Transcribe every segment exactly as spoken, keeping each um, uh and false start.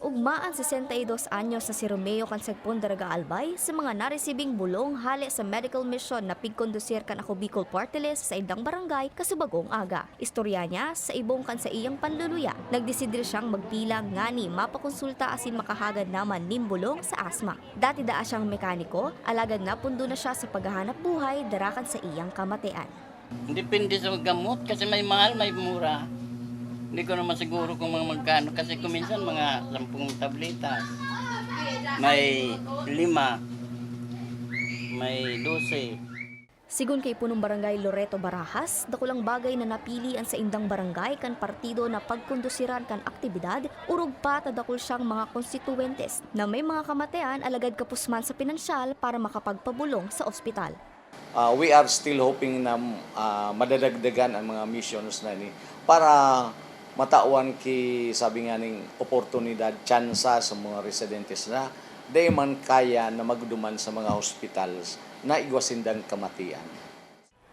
Ugma an sesenta y dos anyos na si Romeo kan Sagpon Daraga Albay sa mga naresibing bulong hale sa medical mission na pigkondusir kan Ako Bicol Party List sa saindang barangay kasubagong aga. Istorya niya, sa ibong kan saiyang panluluya, nagdesidir siyang magbilang ngani mapakonsulta asin makahagad naman nin bulong sa asma. Dati daa siyang mekaniko, alagad napundo na siya sa paghahanap buhay dara kan saiyang kamatian. Depende sa gamot kasi may mahal, may mura. Hindi ko naman siguro kung mga magkano kasi kuminsan mga sampung tableta. May lima, may dose. Sigon kay Punong Barangay Loreto Barajas, dakulang bagay na napili an saindang barangay kan partido na pagkondusiran kan aktibidad, orog pa ta dakul siyang mga konstituwentes na may mga kamatian alagad kapos man sa pinansyal para makapagpabolong sa ospital. Ah, we are still hoping na, ah, madadagdagan ang mga missions na ini para matawan ki, sabi nga ning oportunidad, tsansa sa mga residentes na dai man kaya na magduman sa mga hospitals na igwa sindang kamatian.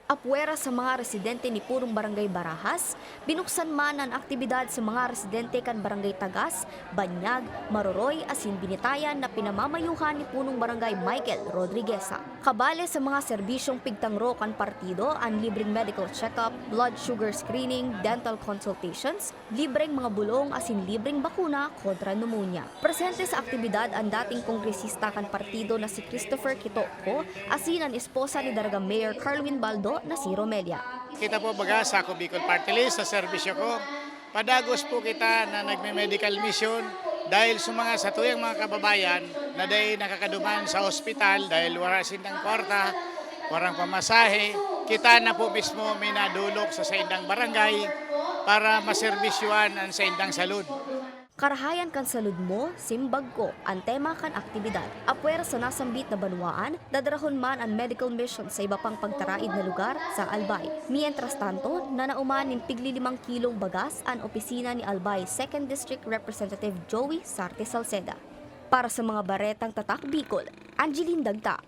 Apwera sa mga residente ni Punong Barangay Barajas, binuksan man an aktibidad sa mga residente kan Barangay Tagas, Banyag, Maroroy asin Binitayan na pinamamayuhan ni Punong Barangay Michael Rodrigueza. Kabale sa mga serbisyong pigtangro kan partido an libreng medical check-up, blood sugar screening, dental consultations, libreng mga bulong asin libreng bakuna kontra pneumonia. Presente sa aktibidad an dating kongresista kan partido na si Christopher Quitoco asin an esposa ni Daraga Mayor Carwin Baldo na si Romelia. Kita po baga sa Ako Bicol Party List, sa serbisyo ko, padagos po kita na nagme-medical mission dahil sa mga satuyang mga kababayan na dai nakakaduman sa ospital dahil wala sindang kwarta, warang pamasahe. Kita na po mismo minadulok sa saindang barangay para maserbisyoan ang saindang salud. Karahayan kan salud mo, simbag ko, an tema kan aktibidad. Apwera sa nasambit na banwaan, dadarahon man an medical mission sa iba pang pagtaraid na lugar sa Albay. Mientras tanto, nanao man nin piglilimang kilong bagas an opisina ni Albay Second District Representative Joey Sarte Salceda. Para sa mga baretang Tatak Bicol, Angeline Dagta.